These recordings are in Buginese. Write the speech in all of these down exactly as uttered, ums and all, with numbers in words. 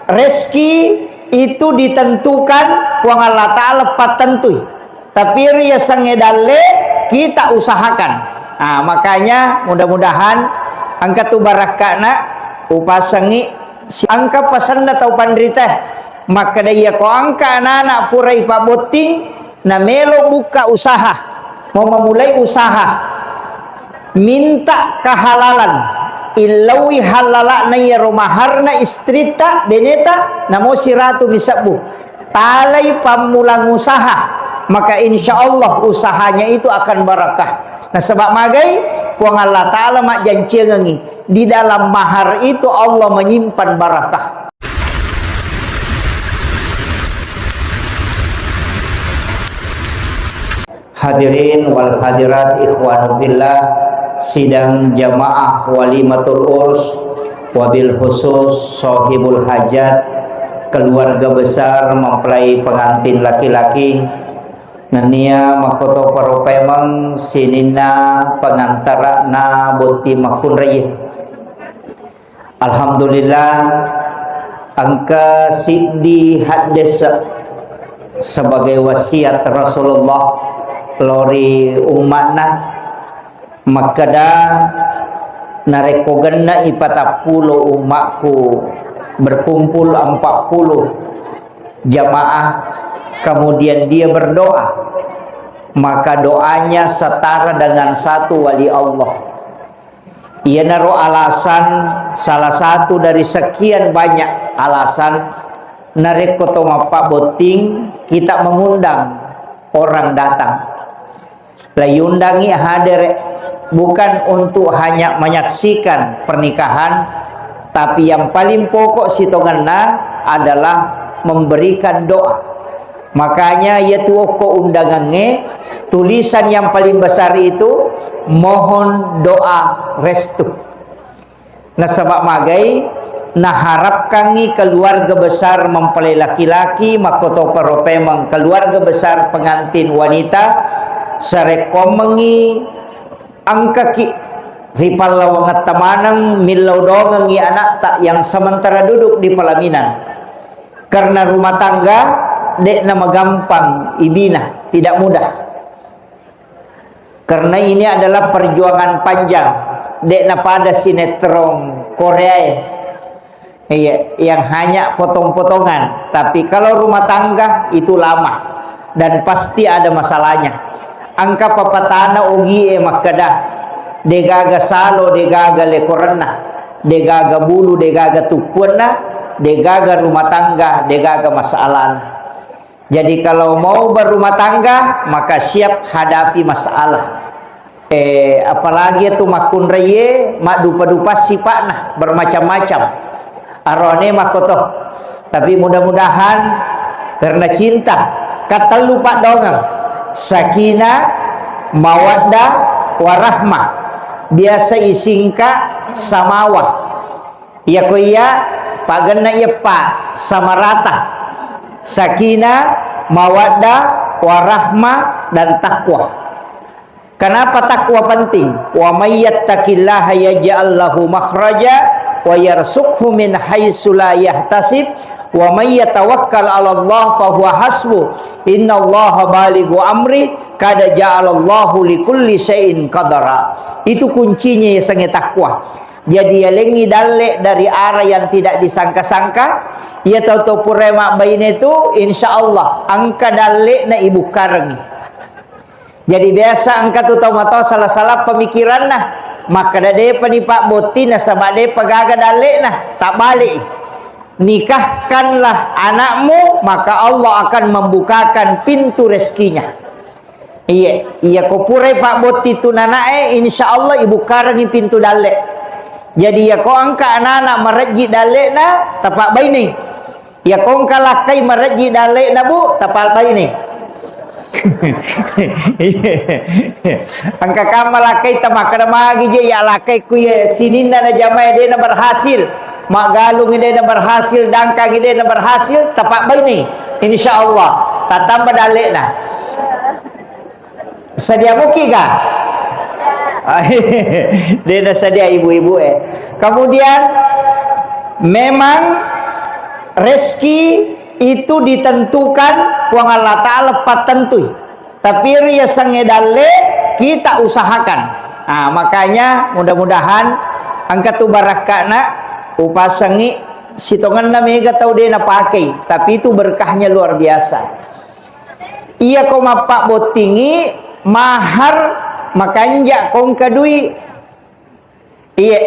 Rezeki itu ditentukan Puang Allah Ta'ala, pattentui. Tapi ri yasengnge dalle, kita usahakan. Nah, makanya mudah-mudahan engka tu barakka'na upasengi si engka pasenna tau panrita. Makkeda iya ko engka anak-anak purai pabbotting, na melo bukka usaha, mau memulai usaha, minta kehalalan, illauwi hallala'na iyaro maharna istritta, beneta, namo siratu misebbu. Talai pammulang usaha, maka insya Allah usahanya itu akan barakah. Nasaba magai, Puang Allah Ta'ala majjanciangengi, di dalam mahar itu Allah menyimpan barakah. Hadirin wal hadirat, ikhwanu fillah, sidang jamaah walimatul urs, wabil khusus sohibul hajat, keluarga besar mempelai pengantin laki-laki, nennia makkoto paro paimeng sininna pengantara'na botting makkunraie. Alhamdulillah, engka siddi haddese sebagai wasiat Rasulullah lao ri umma'na, makkeda, narekko genne'i patappulo umma'ku, berkumpul empat puluh jamaah, kemudian dia berdoa, maka doanya setara dengan satu wali Allah. Iyanaro alasan, salah satu dari sekian banyak alasan narekko to mappabbotting, kita mengundang orang datang. Laiundangi hadere, bukan untuk hanya menyaksikan pernikahan, tapi yang paling pokok sitongenna adalah memberikan doa. Makanya, iyatu okko undangangnge, tulisan yang paling besar itu, mohon doa restu. Nasaba magai, naharapkangngi keluarga besar mempelai laki-laki, makkotoparo pemeng keluarga besar pengantin wanita, sarekkoammengngi engkaki ri pallawangetta maneng, millau dongengngi anakta yang sementara duduk di pelaminan. Karena rumah tangga de'na magampang ibina, tidak mudah. Karena ini adalah perjuangan panjang, de'na pada sinetron Korea e. Iya, yang hanya potong-potongan. Tapi kalau rumah tangga itu lama dan pasti ada masalahnya. Engka papatana ogie makkeda, degaga salo, degaga lekorenna, degaga bulu, degaga tuppuanna, degaga rumah tangga, degaga masalahna. Jadi, kalau mau berumah tangga, maka siap hadapi masalah. Eh, apalagi itu makkunraie, maddupa-dupa sipa'na, bermacam-macam. Arone makkoto. Tapi mudah-mudahan karena cinta, katellu paddongeng, sakinah, mawaddah, warahmah. Biasa isingka samawa. Iyako iya, pagenna iyeppa, samarata. Sakinah, mawaddah, warahmah, dan takwa. Kenapa takwa penting? "Wa may yattaqillaha yaj'al lahu makhraja wa yarzuqhu min haitsu la yahtasib, wa may yatawakkal 'alallah fa huwa hasbuh. Innallaha balighu amri, qad ja'alallahu likulli syai'in qadara." Itu kuncinya yasengnge takwa. Jadi, yalengngi dalle dari arah yang tidak disangka-sangka. Iya tau-tau pura mabbaine tu, insya Allah, engka dalle'na ibukkarengngi. Jadi, biasa engka tu tau matoa salah-salah pemikiranna. Makkeda, "Depa ni Pak Botti, nasaba depa gaga dalle'na." Tabbali'i. "Nikahkanlah anakmu, maka Allah akan membukakan pintu rezekinya." Iya, iya ko purai pabbotti tu nanae, insya Allah ibukkarengngi pintu dalle. Jadi, iya ko engka anana marejji dalle'na, tapabbaini. Iya ko engka lakkai marejji dalle'na, Bu, tapabbaini. Iya. Engka kamma lakkai tamakkeda magi je, ya lakkai ku ye sininna na jamae dena berhasil. Maggalung dena berhasil, dangkang dena berhasil, tapabbaini. Insya Allah, tatamba dalle'na. Sadia muki ga? De nasadia ibu-ibu e. Kemudian memang Rezeki itu ditentukan Puang Allah Ta'ala, pattentui. Tapi riasengnge dalle, kita usahakan. Nah, makanya mudah-mudahan engka tu barakka'na upasengi. Sitongenna mega tau de napakei, tapi itu berkahnya luar biasa. Iya ko mappabbottingi mahar, makanja ko engka dui. Iye.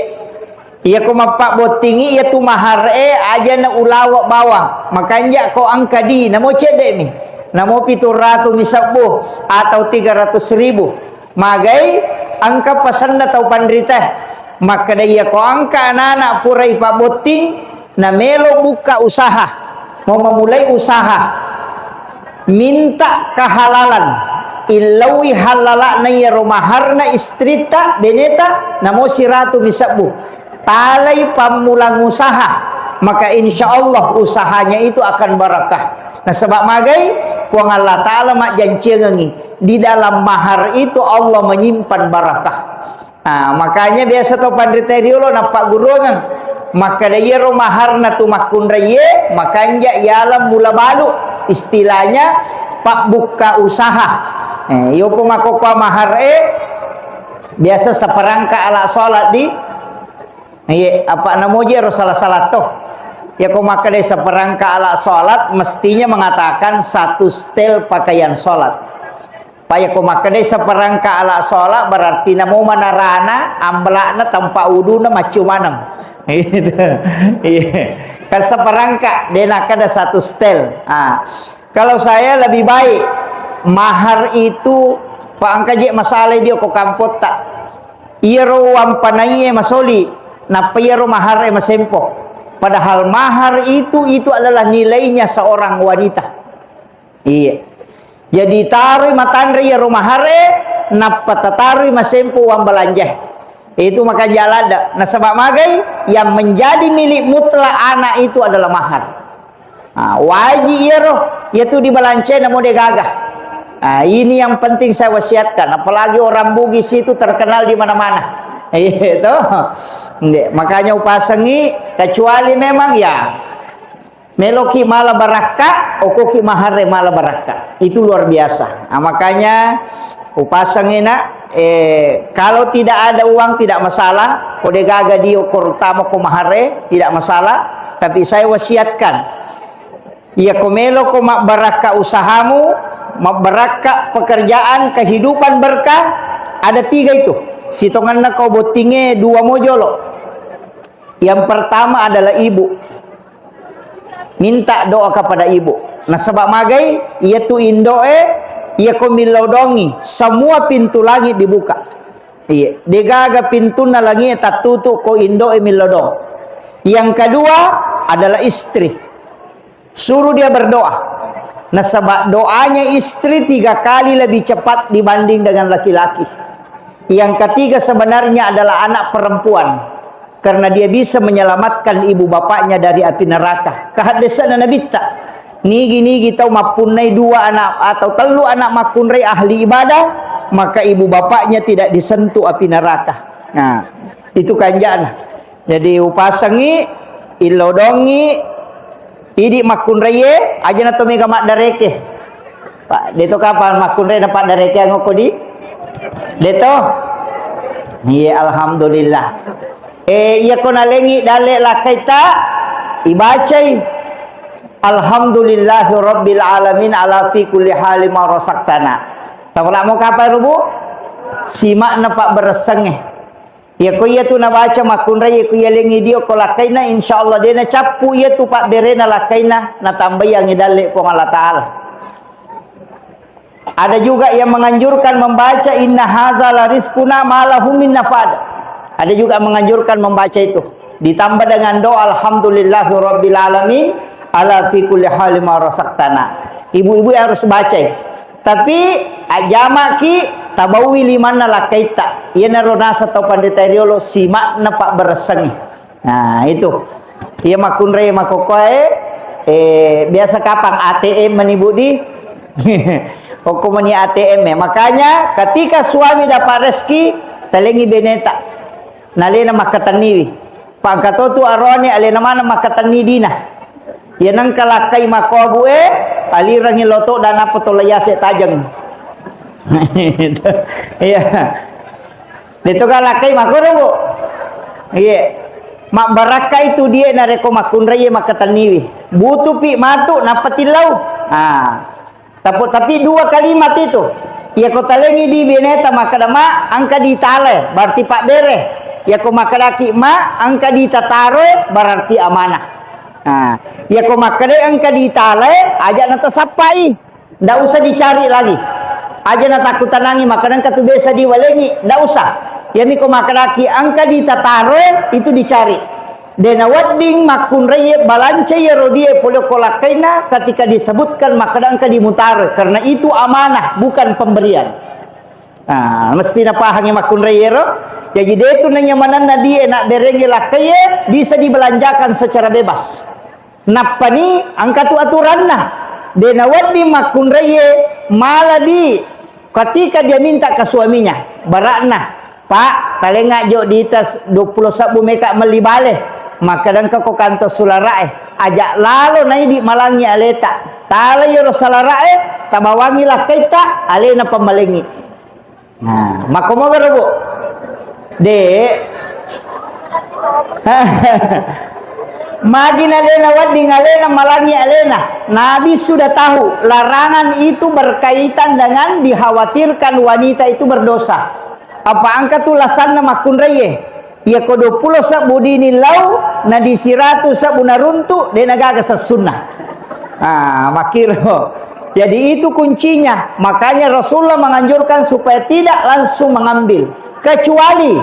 Iya ko mappabbottingi, iya tu mahar e aja na ulawa bawang. Makanja ko engka di, namo cedde mi. Namo pitu ratu mi sebbu atau tiga ratus ribu. Magai engka pasenna tau panrita. Makkeda iya ko engka anak-anak pura ipabbotting, na melo buka usaha, mau memulai usaha, minta kehalalan, illaui hallala'na iyaro maharna istritta, beneta, namo siratu mi sebbu. Talai pammulang usaha, maka insya Allah usahanya itu akan barakah. Nasaba magai, Puang Allah Ta'ala majjanciangengi, di dalam mahar itu Allah menyimpan barakah. Ah, makanya biasa tau panrita riolo nappagguruangeng. Makkeda iyaro maharna tu makkunraiye, makanja yaleng mula balu. Istilahnya pabbukka usaha. Eh, yopo makkokkoe mahar e, biasa seperangkat alat sholat di. Iye, apa namoji ero salah-salah toh. Ya ko makkeda seperangkat alat sholat, mestinya mengatakan satu setel pakaian sholat. Paya ko makkedai seperangkat alat sholat, berarti namo manarana, ambelakna, tempat wuduna, maccio maneng. Iya. Kan seperangkat, de nakkeda satu setel. Ah. Kalau saya lebih baik, mahar itu, pa engka je masalah dio ko kampotta. Iyaro wampanaiye masoli, nappa iyaro mahar e masempo. Padahal mahar itu, itu adalah nilainya seorang wanita. Iya. Jadi taroi matanre iyaro mahar e, nappa tataroi masempo uang belanja. Itu makanja ladda. Nasaba magai, yang menjadi milik mutlak anak itu adalah mahar. Ah, waji iyaro, iyatu dibalancai namo de gaga. Ah, ini yang penting saya wasiatkan, apalagi orang Bugis itu terkenal di mana-mana. Iya, toh. Nde, makanya upasengi, kecuali memang ya meloki mala barakka, okoki maharre mala barakka. Itu luar biasa. Nah, makanya upasengi, Nak, eh, kalau tidak ada uang tidak masalah, ko de gaga dio, terutama ko maharre, tidak masalah. Tapi saya wasiatkan, iya ko meloko mabbarakka usahamu, mabbarakka pekerjaan, kehidupan berkah, ada tiga itu. Sitongenna ko bottinge dua mojolo. Yang pertama adalah ibu. Minta doa kepada ibu. Nasaba magai, iyatu indoe, iya ko millau dongi, semua pintu langit dibuka. Iya, degaga pintunna langi tattutu ko indoe millau dong. Yang kedua adalah istri. Suruh dia berdoa. Nasaba doanya istri tiga kali lebih cepat dibanding dengan laki-laki. Yang ketiga sebenarnya adalah anak perempuan. Karena dia bisa menyelamatkan ibu bapaknya dari api neraka. Kahaddesana Nabitta. Nigi-nigi tau mappunnai dua anak atau tellu anak makkunrai ahli ibadah, maka ibu bapaknya tidak disentuh api neraka. Nah, itu kanjana. Jadi upasengi, illodongi, idi makkunraie, aja na to mega maddareke. Pak, deto kapang makkunrai na paddareke angoko di? Deto? Iya, alhamdulillah. Eh, iya ko nalengi dalle lakkaita, ibacai, "Alhamdulillahi rabbil alamin ala fi kulli hali ma razaqtana." Tawala mo kapang rubu? Simakna pabberessengnge. Iya ko iya tu nabaca makkunrai, iya ko iya lengi dio ko lakkaina, insya Allah de nacappu iya tu pabberena lakkaina, natambaiangi dalle Puang Allah Ta'ala. Ada juga yang menganjurkan membaca inna haza la rizquna ma lahu min nafad. Ada juga menganjurkan membaca itu. Ditambah dengan doa alhamdulillahi rabbil alamin ala fi kulli hali ma razaqtana. Ibu-ibu harus baca. Tapi ajamaki tabawi limanna lakkaitta. Iyanaro nasa tau panrita riolo simakna pabberessengngi. Nah, itu. Iya makkunrai makokkoe, eh, biasa kapang A T M mani budi. Okko mani A T M e. Makanya ketika suami dapat rezeki, talengi beneta. Nalena makkatenniwi. Pangkatotu arone alena mana makkatenni dina. Iya nengka lakkai makkobu e, alirangi loto dan apa tola yase tajeng. Iya. Deto ga lakkai makkoro, Bu. Iya. Mabbarakka itu dia narekko makkunrai makkatenniwi. Butupi matu nappa tillau. Ah. Tapi, tapi dua kalimat itu. Iyako talengi di beneta makkeda ma, engka ditale, berarti pabbere. Iyako makkedaki ma, engka ditataroe, berarti amanah. Nah, iyako makkeda engka ditale, aja natasappai. Ndak usah dicari lagi. Aja natakkutanangi makkeda engka tu biasa diwalengi, ndak usah. Iyami ko makkedaki engka ditataroe, itu dicari. De nawedding makkunraiye balanca iyaro die pole ko lakkainna ketika disebutkan makkeda engka dimutaro, karena itu amanah, bukan pemberian. Nah, mesti napahangi makkunraiye ro. Jaji de tu nanyamananna die nak berenge lakkaiye bisa dibelanjakan secara bebas. Nappani engka tu aturanna. De nawedding makkunraiye mala di ketika dia minta ke suaminya, barakna, "Pak, talenga jo ditas dua puluh sebbu meka melli bale." Makkeda engka ko kanto sulara'e, aja lalo naidi malangi aleta. Tala yero salara'e, tabawangi lakkaita, alena pammalengi. Nah, makkomogaro, Bu? De. Magi na de nawedding alena malangi alena. Nabi sudah tahu larangan itu berkaitan dengan dikhawatirkan wanita itu berdosa. Apa engka tu lasanna makkunraiye? Iyako dua puluh sebbu dini lau, na di siratu sebbu naruntu, de nagaga sessunna. Ah, makkiro. Jadi itu kuncinya. Makanya Rasulullah menganjurkan supaya tidak langsung mengambil. Kecuali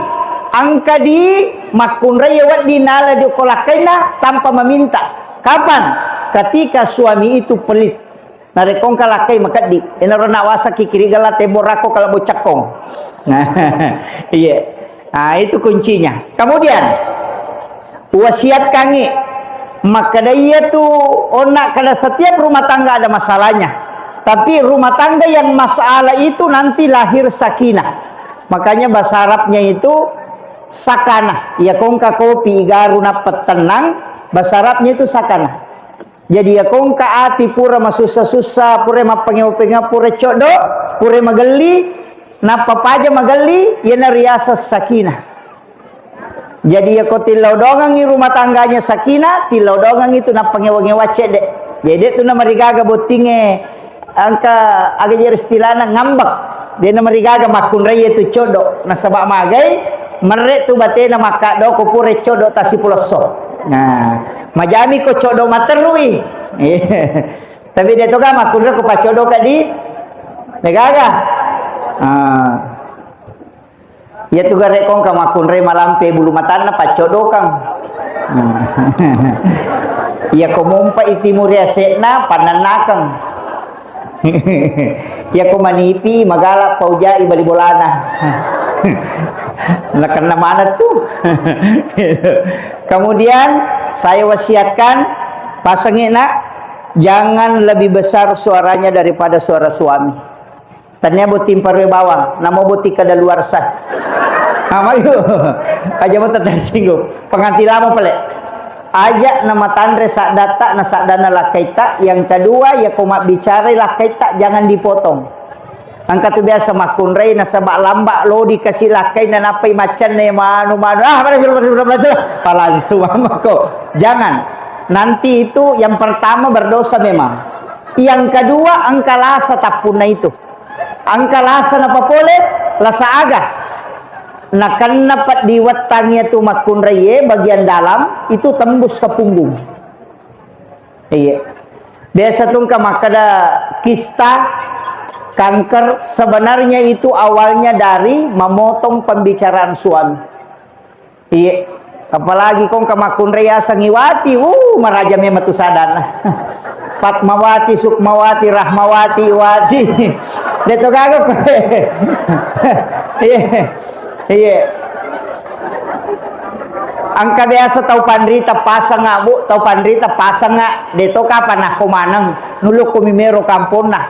engka di makkunraiye wedding nala di okko lakkainna tanpa meminta. Kapan? Ketika suami itu pelit. Narekko engka lakkai makeddi, enaro nawasaki kiri gala tembok rakko kala bocakkong. Iya. Ah, itu kuncinya. Kemudian, wasiatkangi makkeda iya tu onna kada setiap rumah tangga ada masalahnya. Tapi rumah tangga yang masalah itu nanti lahir sakinah. Makanya bahasa Arabnya itu sakana. Ya kongka kopi igaru nappa tenang, bahasa Arabnya itu sakana. Jadi, ya kongka ati pura masussa-sussa, pura mappangewa-pangewa, pura coddo, pura magelli, nappa paja magelli, iyana riaseng sakinah. Jadi, ya ko tillau dongangi rumah tangganya sakinah, tillau dongangi tu nappangewa-ngewa cedde. Jadi, de tu namarigaga bottinge engka aga jari istilahna ngambek. De namarigaga makkunrai tu coddo. Nasaba magai merre tu batena makkaddo ko pura coddo tasipulosso. Nah, majami ko coddo materrui. Tapi de toga makkunrai ko pacoddo kadi. Degaga. Ah. Iya tu gare kongka makkunrai malampe bulu matanna paccodokang. Iya ko mumpa itimuri asekna pannannakang. Iya ko manipi magala paujai bali bolana. Nakenna mana tu. Kemudian saya wasiatkan pasangi nak, jangan lebih besar suaranya daripada suara suami. Tania botting parue bawang, namo botting kadaluarsa. Amayu, aja mo tersinggung. Penganti lamo pale. Aja namatanre saddatta na saddanna lakkaitta. Yang kedua, ya ko mabbicarai lakkaitta, jangan dipotong. Engka tu biasa makkunrai nasaba lamba lodi kasi lakkai na nappai maccanne manu-manu. Ah, pada, pada, pada, pada, pada, langsung amako. Jangan. Nanti itu yang pertama berdosa memang. Yang kedua, engka lasa tappunna itu. Engka lasa napapole, lasa aga. Nakenna peddi wettang iya tu makkunraiye bagian dalam itu tembus ke punggung. Iya. Biasa tu engka makkeda kista, kanker, sebenarnya itu awalnya dari memotong pembicaraan suami. Iya. Apalagi kongka makkunrai asengngi wati, wuh, maraja memang tu sadanna. Fatmawati, Sukmawati, Rahmawati, Wati. De to gaga ko. Iya. Iya. Engka biasa tau panrita pasengnga, Bu, tau panrita pasengnga, de to kapang nakko maneng, nulukku mi mero kamponna.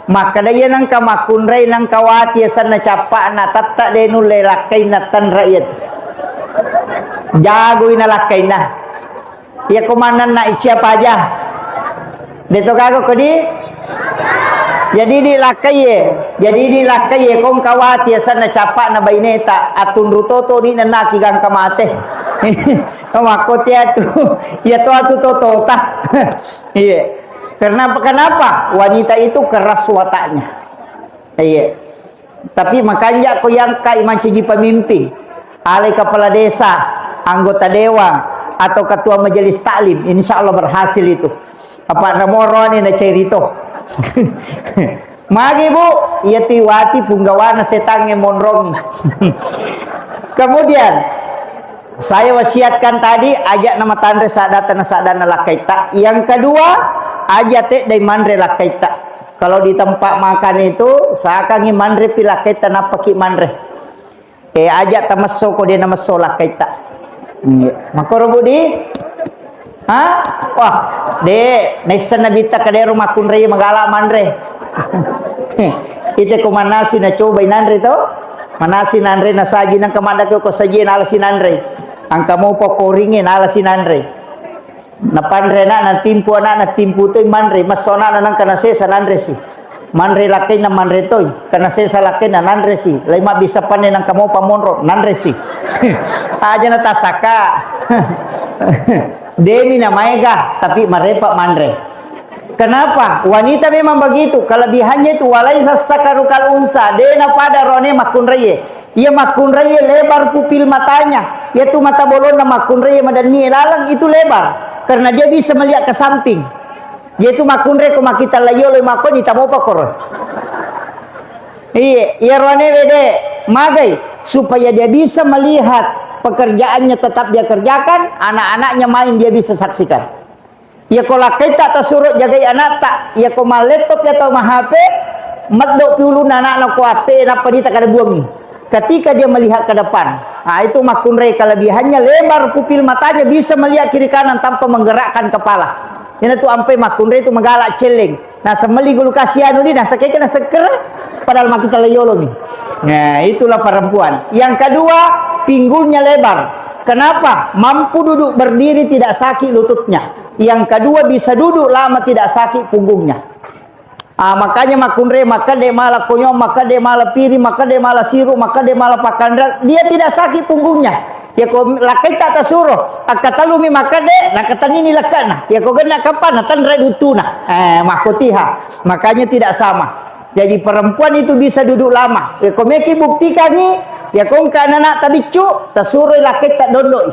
Makkeda iya nengka makkunrai, nengka wati asenna cappa'na, tette de nulle lakkainna tenre iya tu. Jagoi na lakkainna. Iya ko manenna iccia paja. De to gaga ko di? Jadi di lakkaie, jadi di lakkaie kong kawati asanna capakna baineta, atunru toto ni nennaki gangka mate. Makko tiatu, iya to atu totota. Iya. Karena apa? Kenapa? Wanita itu keras wataknya. Iya. Tapi makanja ko yang kai mancaji pemimpin, alai kepala desa, anggota dewan, atau ketua majelis taklim, insya Allah berhasil itu. Apa namorone na cerito. Magi, Bu, iya tiwati punggawana setangnge monrongi. Kemudian, saya wasiatkan tadi, aja nama tanre sadata na sadana lakkaita. Yang kedua, aja te dai manre lakkaita. Kalau di tempat makan itu, sakangi manre pi lakkaita nappaki manre. Eh, aja tamesso ko de namesso lakkaita. Iya. Makoro budi? Ha? Wah, de, naisseng nabitta kadero makkunrai magala manre. Ite ko manasi nacobai nanre to? Manasi nanre nasaji nangka maddake ko saji nalasi nanre. Angka mopa koringe nalasi nanre. Napanre ana'na, timpu ana'na, timpu toi manre, messo ana'na nangka nasesa nanresi. Manre lakkainna manre toi, kana sesa lakkainna nanresi. Lai mabbissa panne nangka mopa monro, nanresi. Aja natasaka. Demi namaega, tapi marepa manre. Kenapa? Wanita memang begitu, kelebihannya itu walaisa sakaru kal unsa, de napada rone makkunraie. Iya makkunraie lebar pupil matanya. Iya tu mata bolonna makkunraie madannie laleng itu lebar. Karena dia bisa melihat ke samping. Iya tu makkunrai ko makita layolo makoni tamopa koro. Iya, iya rone wede magai supaya dia bisa melihat pekerjaannya tetap dia kerjakan, anak-anaknya main dia bisa saksikan. Iya ko lakkaitta tasuro jagai anatta, iya ko mallettop ya tau ma-H P, meddo pi ulunna anakna ko atte nappa dita kada buangi. Ketika dia melihat ke depan, nah itu makkunrai kelebihannya lebar pupil matanya bisa melihat kiri kanan tanpa menggerakkan kepala. Ina tu ampai makkunrai tu magala celleng. Nah semeli gulu kasi anu di, nah sekeke na sekkere, padahal makita layolomi. Nah itulah perempuan. Yang kedua, pinggulnya lebar. Kenapa? Mampu duduk berdiri tidak sakit lututnya. Yang kedua bisa duduk lama tidak sakit punggungnya. Ah, makanya makkunrai, makkedde mala konyong, makkedde mala piring, makkedde mala siru, makkedde mala pakkanrang, dia tidak sakit punggungnya. Ya ko lakkaitta tasuro, akkatalumi makkedde, nakkatanini lekkana. Ya ko genna kappa natanre dutuna. Eh, makkotiha. Makanya tidak sama. Jadi perempuan itu bisa duduk lama. Ya ko meki buktikangi, ya ko engka anak tabiccu, tasuro lakkaitta dondoi.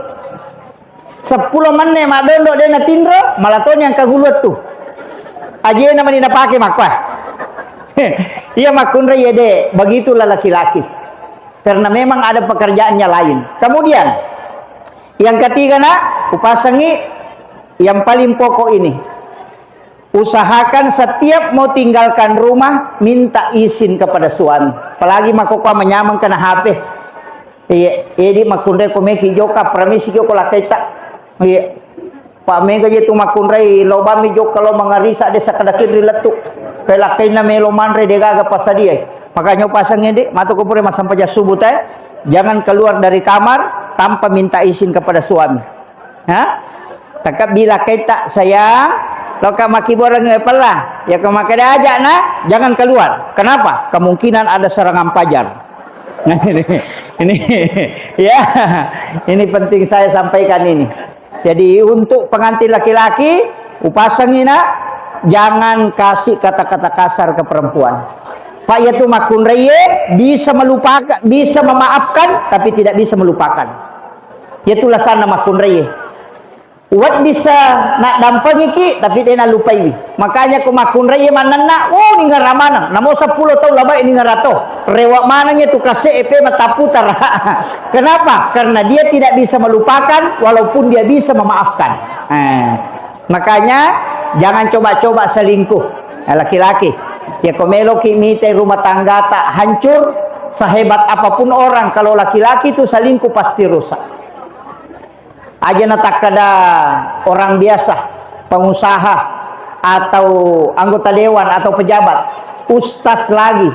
Seppulo menne maddondo de natinro, malatoni engka guluettu. Ajena mani napake makkoa. Iya makkunrai iya de, begitulah laki-laki. Karena memang ada pekerjaannya lain. Kemudian, yang ketiga nak, upasangi yang paling pokok ini. Usahakan setiap mau tinggalkan rumah, minta izin kepada suami. Apalagi makkokkoe manyameng kena H P. Iya, edi makkunrai ko meki jokka, permisi ki ko lakkaitta. Iya. Pak mega je tu makkunrai, lobammi jokka lo mangarisa de sakkadakin ri lettu. Pelakkainna melo manre de gaga pasadiai. Makanya upasang edi, matu ko pura massempajang subuh te, jangan keluar dari kamar tanpa minta izin kepada suami. Ha? Takabbi lakkaitta, "Sayang, loka makkibuareng pella." Ya ko makkeda aja na, jangan keluar. Kenapa? Kemungkinan ada serangan pajar. Nah, ini, ini, ya, ini penting saya sampaikan ini. Jadi untuk pengantin laki-laki, upasangi nak, jangan kasih kata-kata kasar ke perempuan. Pak ya tu makkunraie bisa melupakan, bisa memaafkan, tapi tidak bisa melupakan. Iyatu lasanna makkunraie. Wedding sa naddampengiki, tapi de nallupaiwi. Makanya ko makkunraie mannenna, oh, ningara maneng. Namo seppulo taung labai ningara to. Rewa maneng itu kase epe mataputara. Kenapa? Karena dia tidak bisa melupakan, walaupun dia bisa memaafkan. Eh, makanya jangan coba-coba selingkuh. Eh, laki-laki. Ya ko meloki mite rumah tanggata hancur, sehebat apapun orang, kalau laki-laki itu selingkuh pasti rusak. Aja natakkada orang biasa, pengusaha, atau anggota dewan, atau pejabat, ustaz lagi,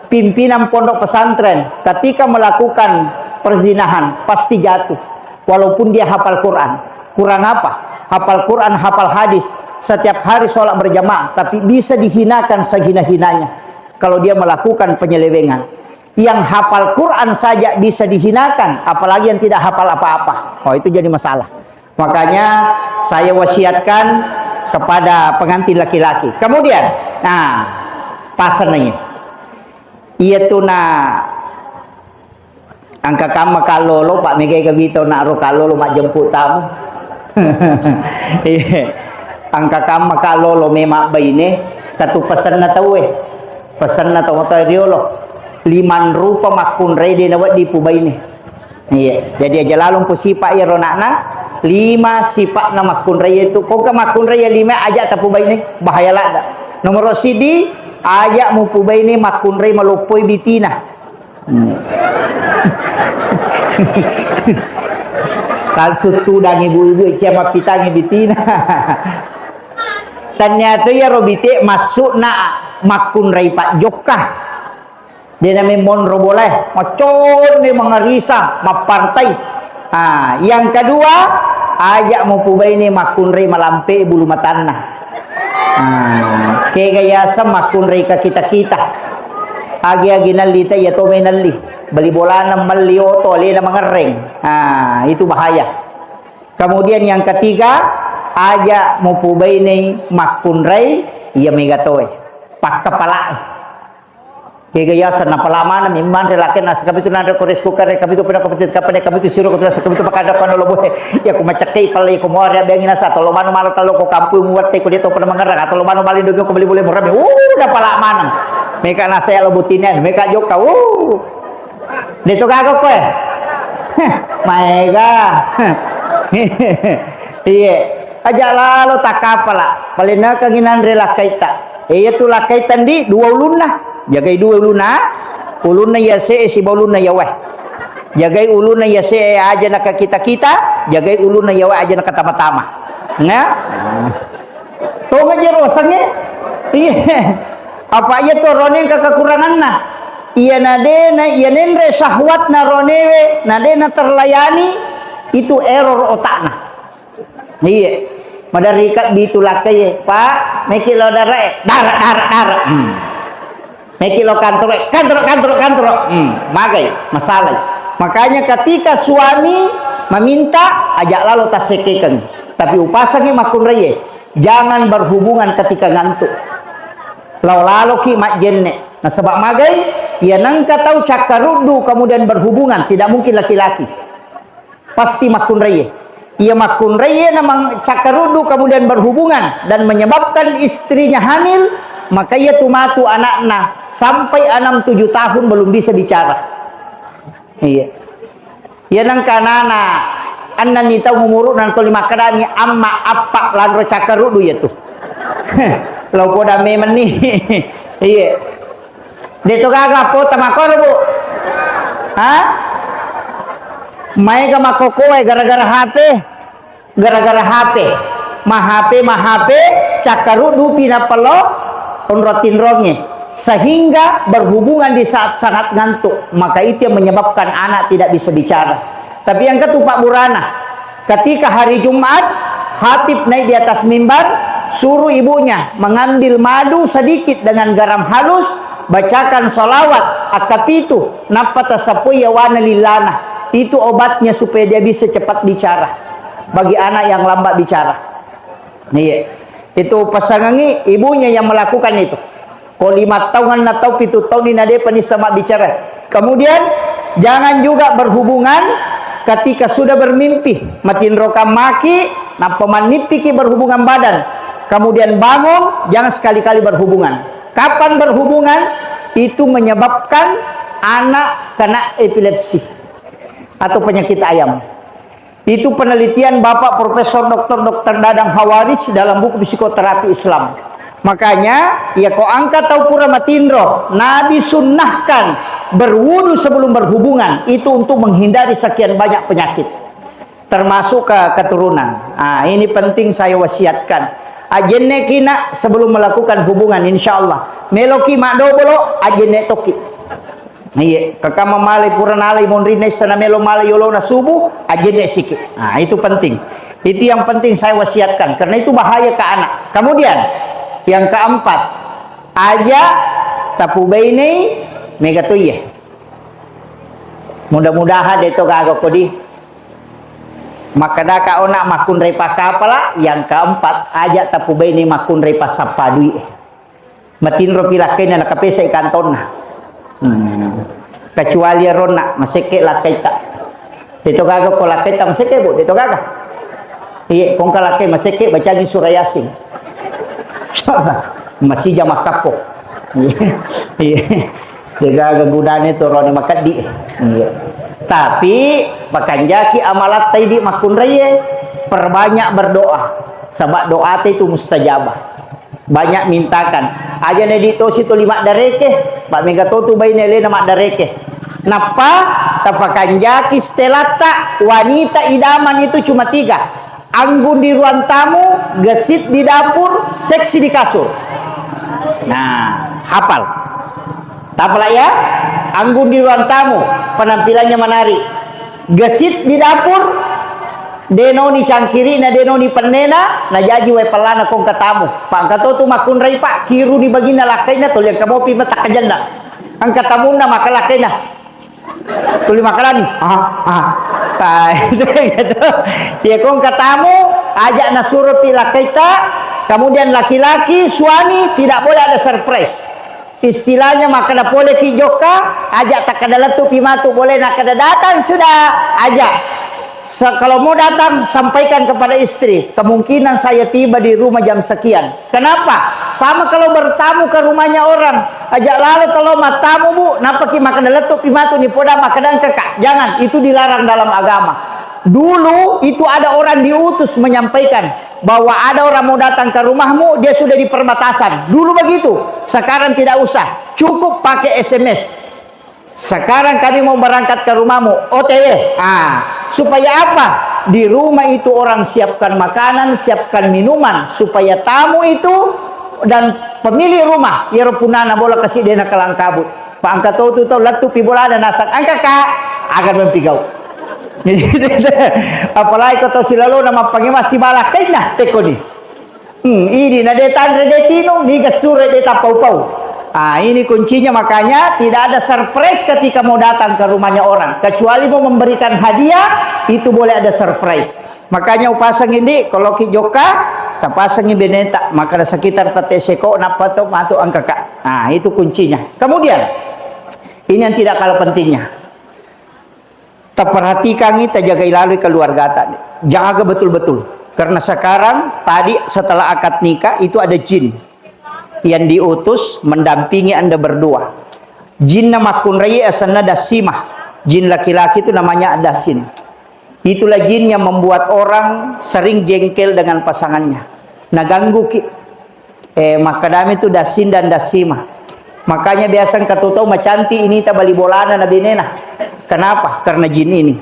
pimpinan pondok pesantren, ketika melakukan perzinahan, pasti jatuh. Walaupun dia hafal Quran. Kurang apa? Hafal Quran, hafal hadis. setiap hari sholat berjamaah, tapi bisa dihinakan sehina-hinanya kalau dia melakukan penyelewengan. Yang hafal Quran saja bisa dihinakan, apalagi yang tidak hafal apa-apa. Oh, itu jadi masalah. Makanya saya wasiatkan kepada pengantin laki-laki. Kemudian, nah, pasannya. Iya tuh, nah, Engka kamma kallolo, Pak, megai gabito naro kallolo majjemput tamu. Iya. Engka kamma kallolo me mabbaine, tatu pesenna tauwe. Pesenna tau matoa riolo. Limang rupa makkunrai de nawedding pubaine. Iya. Jadi aja lalung pusipa iyaro anakna, lima sipa'na makkunrai itu. Kongka makkunrai ya lima aja tapubaine, bahaya ladda. Nomor sidi, aja mupubaine makkunrai maloppoi bitina. Hmm. Langsung tudang ibu-ibu, cia mappitangi bitina. Ternyata iyaro bite maksudna makkunrai pajjokka. Dena memmonro bolae, maconne mangarisa, mappartai. Ah, yang kedua, aja mupubaine makkunrai malampe bulu matanna. Ah, kega yaseng makkunrai ka kita-kita. Agi-agi nalli ta iya to mai nalli. Beli bolana melli oto, alena mangerreng. Ah, itu bahaya. Kemudian yang ketiga, aja mupubaine makkunrai iya mega toe. Pakkapalae. Kega yaseng napala maneng mi manre lakena, sakapitu nanre ko rice cooker, kapitu peda ko petit kapane, kapitu siro ko tunas, kapitu pakada ko anu lobo. Ya ko macekkei pale ko muare abengi nasa tolo manu mala talo ko kampung muwatte ko dia to pernah mangerang, tolo manu mala Indomie ko beli bule murah. Uh, napala maneng. Meka nasa ya lo butinen, meka jokka. Uh. Deto gaga koe. Heh, maega. Iye. Aja lalo takapala. Palenna kangi nanre lakkaita. Iya tu lakkaita ndi dua ulunna. Jagai dua ulunna. Ulunna iya se'e siba ulunna iya wae. Jagai ulunna iya se'e aja nakakita-kita, jagai ulunna iya wae aja nakatama-tama. Nga? Tonga jero sange? Iya. Apa iya to roneng ka kekuranganna? Iya nadena, iya nenre syahwatna ronewe, nadena terlayani, itu error otakna. Iya. Maderri kabbi tu lakkaie, Pak, meki lo darae, dara, dara, dara. Hmm. Meki lo kantoro, kantoro, kantoro, kantoro. Hmm, magai, masalai. Makanya ketika suami meminta, aja lalo tassekekeng. Tapi upasangi makkunraie, jangan berhubungan ketika ngantuk. Lao laloki majjenne. Nasaba magai, iya nengka tau cakkaruddu kemudian berhubungan, tidak mungkin laki-laki. Pasti makkunraie. Iya makkunraie na mang-, cakkaruddu kemudian berhubungan dan menyebabkan istrinya hamil, maka iya tu matu anakna sampai enam tujuh tahun belum bisa bicara. Iya. Iya nengka anana, annanni tau umuru nantoli makkedani amma appa lanro cakkaruddu iya tu. Lao poda memenni. Iya. De to gaga pota makkoro, Bu? Ha? Maega makkokoe gara-gara H P. Gara-gara H P. Ma H P, ma H P, cakkaruddupi nappa lo onro tinrongnge. Sehingga berhubungan di saat sangat ngantuk. Maka itu yang menyebabkan anak tidak bisa bicara. Tapi yang ketupat burana, Ketika hari Jumat, khatib naik di atas mimbar, suruh ibunya mengambil madu sedikit dengan garam halus, bacakan salawat, akapitu, nappa tasapoi yawana lillana. Itu obatnya supaya dia bisa cepat bicara. Bagi anak yang lambat bicara. Iya. Itu pasangangi ibunya yang melakukan itu. Ko lima taunna tau, pitu taunni nadepa nissa mabbicara. Kemudian, jangan juga berhubungan ketika sudah bermimpi. Matinrokan maki, nappa mannippiki berhubungan badan. Kemudian bangun, jangan sekali-kali berhubungan. Kapan berhubungan? Itu menyebabkan anak kena epilepsi atau penyakit ayam. Itu penelitian Bapak Profesor Doktor Doktor Dadang Hawarij dalam buku Psikoterapi Islam. Makanya, ya ko engka tau pura matinro, Nabi sunnahkan berwudu sebelum berhubungan, itu untuk menghindari sekian banyak penyakit, termasuk ke keturunan. Ah, ini penting saya wasiatkan. Ajenneki nak sebelum melakukan hubungan, insya Allah. Meloki madobolo, ajenne toki. Iya, kakama malai pura nalai monrinna issa namelo malai yolona subuh, ajenne siki. Nah, itu penting. Itu yang penting saya wasiatkan, karena itu bahaya ke anak. Kemudian, yang keempat, aja tapubainei mega toiye. Mudah-mudahan de to gaga kodi. Makkedaka ona makkunrai pakkapala, yang keempat, aja tapubainei makkunrai passappa dui. Matinropi lakkainna nakapesai kantonna. Hmm. Kecuali eronna, masekke lakkaita. De to gaga ko lakkaita masekke, Bu, de to gaga. Iya, kongka lakkai masekke, bacangi surah Yasin. Masija makkappo. Iya. De gaga gunane torone makeddi. Iya. Tapi pakanjaki amalatta idi makkunraie, perbanyak berdoa. Sebab doa itu mustajabah. Banyak mintakan. Aja na idi tosi tuli maddareke, pa mega to tu baine alena maddareke. Nappa tapakanjaki stelatta, wanita idaman itu cuma tiga. Anggun di ruang tamu, gesit di dapur, seksi di kasur. Nah, hafal. Tapala ya, anggun di ruang tamu, penampilannya menarik. Gesit di dapur, denoni cangkirina, denoni pennena, najaji wae pellana kongka tamu. Pak, engka to tu makkunrai, Pak, kiruni baginna lakkainna, tuli engka mopi matakkajenna. Engka tamunna maka lakkainna. Tuli makkalani. Ah, ah. Tai, gitu. Ya, kongka tamu, ajak nasuropi lakkaita, kemudian laki-laki, suami, tidak boleh ada surprise. Istilahnya makkeda poleki jokka, aja takkeda lettupi matu, boleh nakkeda datang sudah, aja. Se-, kalau mau datang, sampaikan kepada istri, kemungkinan saya tiba di rumah jam sekian. Kenapa? Sama kalau bertamu ke rumahnya orang, aja lalo kalau mattamu, Bu, napaki makkeda lettupi matu ni poda makkeda engka, Kak. Jangan, itu dilarang dalam agama. Dulu itu ada orang diutus menyampaikan, bahwa ada orang mau datang ke rumahmu, dia sudah di perbatasan. Dulu begitu, sekarang tidak usah. Cukup pakai S M S. Sekarang kami mau berangkat ke rumahmu, O T W. Ah, supaya apa? Di rumah itu orang siapkan makanan, siapkan minuman, supaya tamu itu dan pemilik rumah, iyaro punana bola kasi dena kalang kabut. Pak, engka to tu tau lettupi bolana nasang, engka, Kak, agar mempigau. Apalagi ko tau silalona mappangewa sibala kainna, tekkoni. Hmm, idi na de tanre de tino, niga sure de tapau-pau. Ah, ini kuncinya, makanya tidak ada surprise ketika mau datang ke rumahnya orang. Kecuali mau memberikan hadiah, itu boleh ada surprise. Makanya upasang ini, kalau ki jokka, tapasangi beneta, maka ada sekitar tette seko, nappa to matu engka, Kak. Ah, itu kuncinya. Kemudian, ini yang tidak kalah pentingnya. Taperhatikangi, tajagai lalui keluargata. Jaga betul-betul. Karena sekarang, tadi setelah akad nikah, itu ada jin yang diutus mendampingi Anda berdua. Jinna makkunrai asenna Dasimah. Jin laki-laki itu namanya Dasin. Itulah jin yang membuat orang sering jengkel dengan pasangannya. Naganggu ki. Eh, makkadami tu Dasin dan Dasima. Makanya biasa engka tu tau macantik ini tabali bolana na benena. Kenapa? Karena jin ini.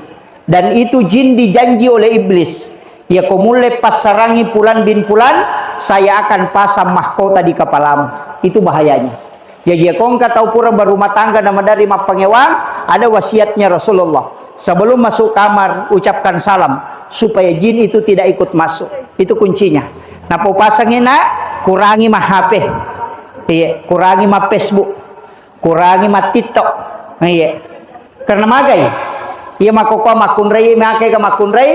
Dan itu jin dijanji oleh iblis. Ya ko mulle passarangi Pulan bin Pulan, saya akan pasang mahkota di kepalamu. Itu bahayanya. Jaji, ya ko engka tau pura berumah tangga na maderri mappangewang, ada wasiatnya Rasulullah. Sebelum masuk kamar, ucapkan salam supaya jin itu tidak ikut masuk. Itu kuncinya. Napau pasangi, Nak, kurangi ma H P. Iya, kurangi ma Facebook. Kurangi ma TikTok. Iya. Karena magai. Iya, makkokkoe makkunrai, magai ga makkunrai,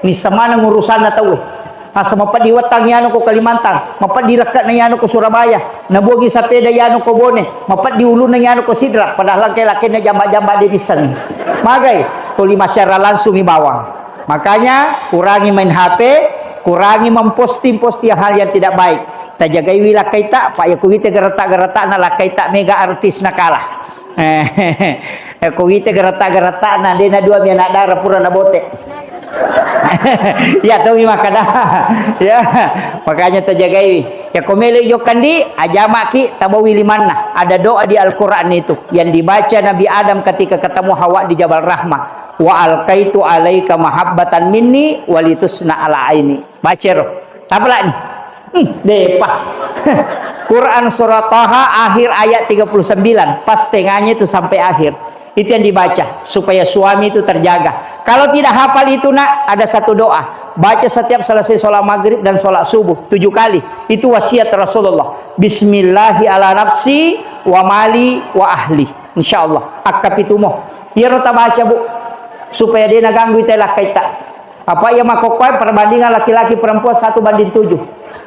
nisseng maneng urusanna tauwe. Asa mapeddi wettang yanu ko Kalimantan, mapeddi lekke'na yanu ko Surabaya, nabuangi sapeda yanu ko Bone, mapeddi ulunna yanu ko Sidrap, padahal engka lakkainna jamba-jamba de nissengngi. Magai, tuli masyara langsung mi bawang. Makanya kurangi main H P, kurangi memposting-posting hal yang tidak baik. Tajagaiwi lakkaita, Pak, ya kuwita gereta-geretana lakkaita mega artis nakala. Eh, ko wita gereta-geretana, de na dua mi anak dara pura na bote. Ya, tau mi makkada. Ya, makanya tajagai. Ya, ko melo jokkandi, ajamaki, tabawi limanna. Ada doa di Al-Quran itu yang dibaca Nabi Adam ketika ketemu Hawa di Jabal Rahmah. "Wa alqaitu alaika mahabbatan minni walitusna ala aini." Baca ro. Tapalani. Hmm, depa. Quran surah Taha akhir ayat tiga puluh sembilan. Pas tengahnya itu sampai akhir. Itu yang dibaca supaya suami itu terjaga. Kalau tidak hafal itu, Nak, ada satu doa. Baca setiap selesai sholat maghrib dan sholat subuh tujuh kali. Itu wasiat Rasulullah. Bismillahi ala nafsi wa mali wa ahli. Insya Allah. Akkapitumo. Iyaro tabaca, Bu. Supaya de' naganggu ita lakkaitta. Apa iya makkokkoe perbandingan laki-laki perempuan satu banding tujuh.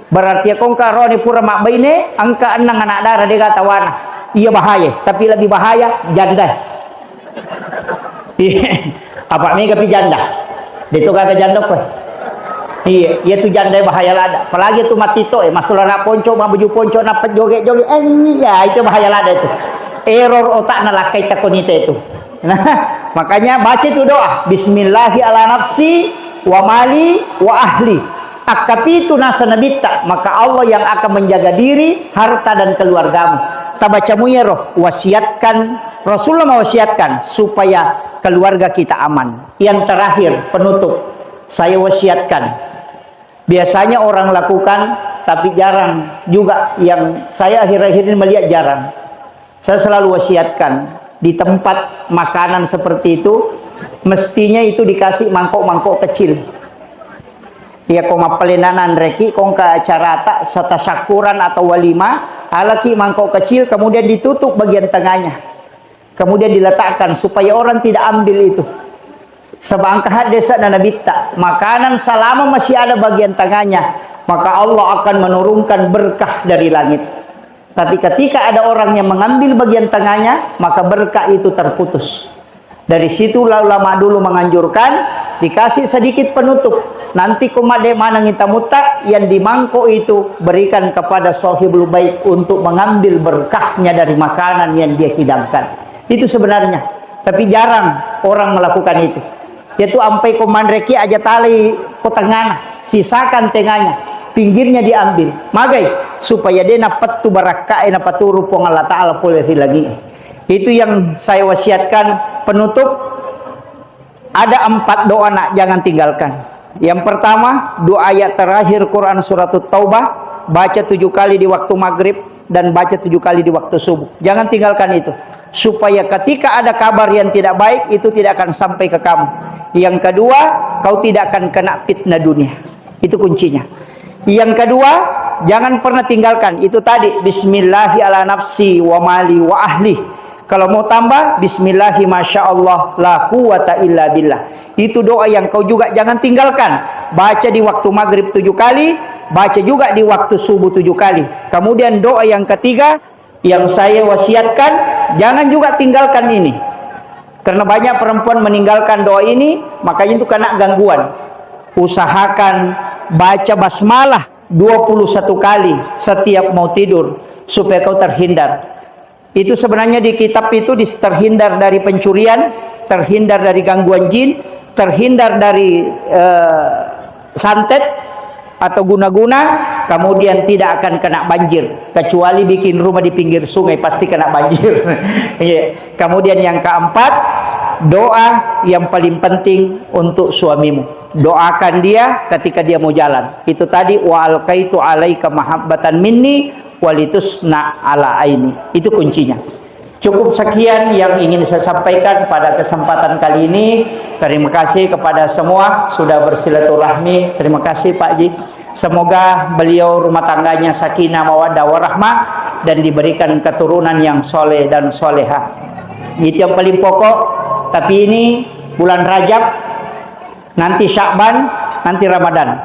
Berarti ya kongka rone pura mabbaine, engka enneng anak dara de' gaga tawana. Iya bahaya, tapi lebih bahaya janda. Iya. Apa mega pi janda? De' to gaga janda ko. Iya, iya tu janda bahaya lada. Apalagi tu mati to, eh, masalah nak ponco, mabaju ponco, nak joget-joget, eh, iya, itu bahaya lada itu. Error otakna lakkai takonita itu. Nah, makanya baca itu doa, Bismillahi ala nafsi wa mali wa ahli. Akkapitu nasa nabitta, maka Allah yang akan menjaga diri, harta dan keluargamu. Tabacamu yero, wasiatkan, Rasulullah mewasiatkan supaya keluarga kita aman. Yang terakhir, penutup, saya wasiatkan. Biasanya orang lakukan, tapi jarang juga yang saya akhir-akhir ini melihat jarang. Saya selalu wasiatkan, di tempat makanan seperti itu, mestinya itu dikasih mangkok-mangkok kecil. Ya, ko mappalenna nanreki, ko engka acarata, satasakkuran atau walima, alaki mangkok kecil, kemudian ditutup bagian tengahnya. Kemudian diletakkan supaya orang tidak ambil itu. Sebab engka haddese'na Nabitta, makanan selama masih ada bagian tengahnya, maka Allah akan menurunkan berkah dari langit. Tapi ketika ada orang yang mengambil bagian tengahnya, maka berkah itu terputus. Dari situ ulama dulu menganjurkan, dikasih sedikit penutup. Nanti ko madde manengi tamutta, yang di mangkok itu berikan kepada sahibul bait untuk mengambil berkahnya dari makanan yang dia hidangkan. Itu sebenarnya. Tapi jarang orang melakukan itu. Yaitu ampai ko manreki aja talai ko tengana, sisakan tengahnya, pinggirnya diambil. Magai? Supaya de' napettu barakkae napaturu Puang Allah Ta'ala pole ri langi'e. Itu yang saya wasiatkan penutup. Ada empat doa, nak, jangan tinggalkan. Yang pertama, dua ayat terakhir Quran Surat Taubah, baca tujuh kali di waktu maghrib dan baca tujuh kali di waktu subuh. Jangan tinggalkan itu. Supaya ketika ada kabar yang tidak baik, itu tidak akan sampai ke kamu. Yang kedua, kau tidak akan kena fitnah dunia. Itu kuncinya. Yang kedua, jangan pernah tinggalkan itu tadi, Bismillahi ala nafsi wa mali wa ahli. Kalau mau tambah, Bismillahi masya Allah la quwwata illa billah. Itu doa yang kau juga jangan tinggalkan. Baca di waktu maghrib tujuh kali, baca juga di waktu subuh tujuh kali. Kemudian doa yang ketiga, yang saya wasiatkan, jangan juga tinggalkan ini. Karena banyak perempuan meninggalkan doa ini, makanya itu kena gangguan. Usahakan baca basmalah dua puluh satu kali setiap mau tidur, supaya kau terhindar. Itu sebenarnya di kitab itu dis-, terhindar dari pencurian, terhindar dari gangguan jin, terhindar dari, eh, santet atau guna-guna, kemudian tidak akan kena banjir, kecuali bikin rumah di pinggir sungai, pasti kena banjir. Iya. Kemudian yang keempat, doa yang paling penting untuk suamimu. Doakan dia ketika dia mau jalan. Itu tadi, "Wa alqaitu alaika mahabbatan minni walitusna ala aini." Itu kuncinya. Cukup sekian yang ingin saya sampaikan pada kesempatan kali ini. Terima kasih kepada semua sudah bersilaturahmi. Terima kasih, Pak Ji. Semoga beliau rumah tangganya sakinah, mawaddah, warahmah, dan diberikan keturunan yang soleh dan solehah. Itu yang paling pokok. Tapi ini bulan Rajab, nanti Sya'ban, nanti Ramadan.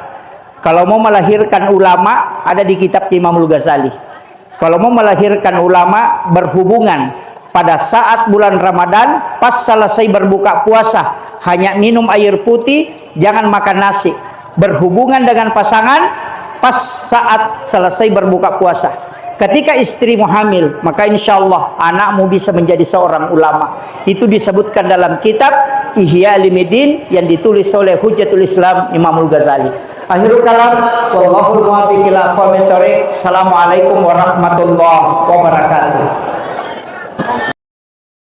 Kalau mau melahirkan ulama, ada di kitab Imamul Ghazali. Kalau mau melahirkan ulama, berhubungan pada saat bulan Ramadan, pas selesai berbuka puasa, hanya minum air putih, jangan makan nasi. Berhubungan dengan pasangan pas saat selesai berbuka puasa. Ketika istrimu hamil, maka insya Allah anakmu bisa menjadi seorang ulama. Itu disebutkan dalam kitab Ihya Ulumuddin yang ditulis oleh Hujjatul Islam Imamul Ghazali. Akhirul kalam, wallahul muwaffiq ila aqwamit thoriq. Assalamualaikum warahmatullahi wabarakatuh.